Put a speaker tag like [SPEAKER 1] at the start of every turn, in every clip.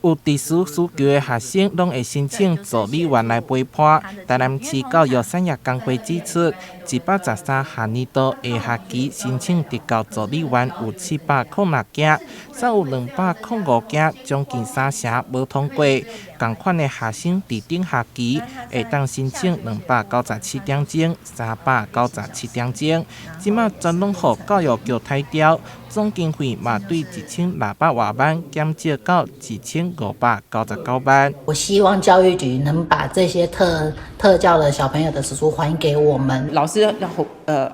[SPEAKER 1] 有特殊需求的學生，攏會申請助理員來陪伴。台南市教育產業工會指出，113學年度下學期申請特教助理員有706間，煞有205間，將近三成無通過。仝款的學生佇頂學期會當申請297點鐘、397點鐘，這馬全攏予教育局刣掉，總經費嘛對1600外萬減少到1599萬。
[SPEAKER 2] 我希望教育局能把這些特教的小朋友的時數還給我們。
[SPEAKER 3] 老師要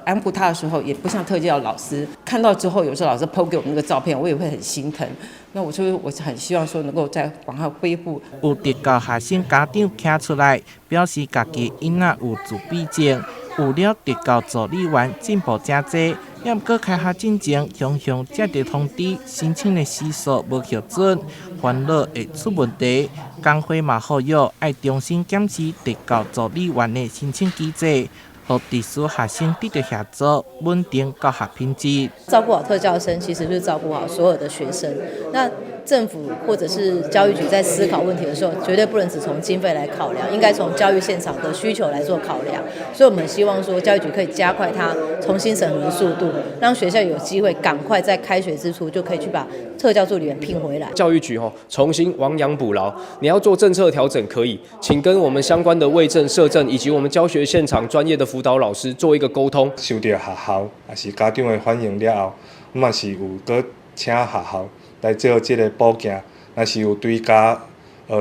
[SPEAKER 3] 安撫他的時候，也不像特教老師看到之後，有時候老師 PO 給我們那個照片，我也會很心疼。那我就我是很希望說能夠再趕快恢復。
[SPEAKER 1] 有特教學生家長站出來表示，家己囡仔有自閉症，有了特教助理員進步誠濟。毋過開學進前，常常接著通知申請的時數無核准，煩惱會出問題。工會嘛呼籲愛重新檢視特教助理員的申請機制，予特殊學生得著協助，穩定教學品質。
[SPEAKER 4] 照顧好特教生，其實就是照顧好所有的學生。那政府或者是教育局在思考問題的時候，絕對不能只從經費來考量，應該從教育現場的需求來做考量。所以，我們希望說，教育局可以加快它重新審核的速度，讓學校有機會趕快在開學之初就可以去把特教助理員聘回來。
[SPEAKER 5] 教育局吼，重新亡羊補牢，你要做政策調整可以，請跟我們相關的衛政、社政以及我們教學現場專業的輔導老師做一個溝通。
[SPEAKER 6] 收著學校抑是家長的反映了後，嘛是有閣請學校來做這个補件，若是有追加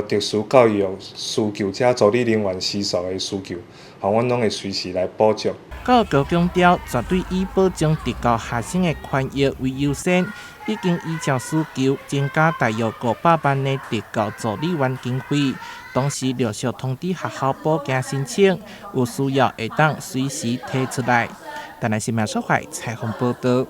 [SPEAKER 6] 特殊教育需求者助理人員時數的需求，吼，阮攏會隨時來補足。
[SPEAKER 1] 教育局強調，絕對以保障特教學生的權益為優先，已經依照需求增加大約500萬的特教助理員經費，同時陸續通知學校補件申請，有需要會當隨時提出來。台南新聞小懷採訪報導。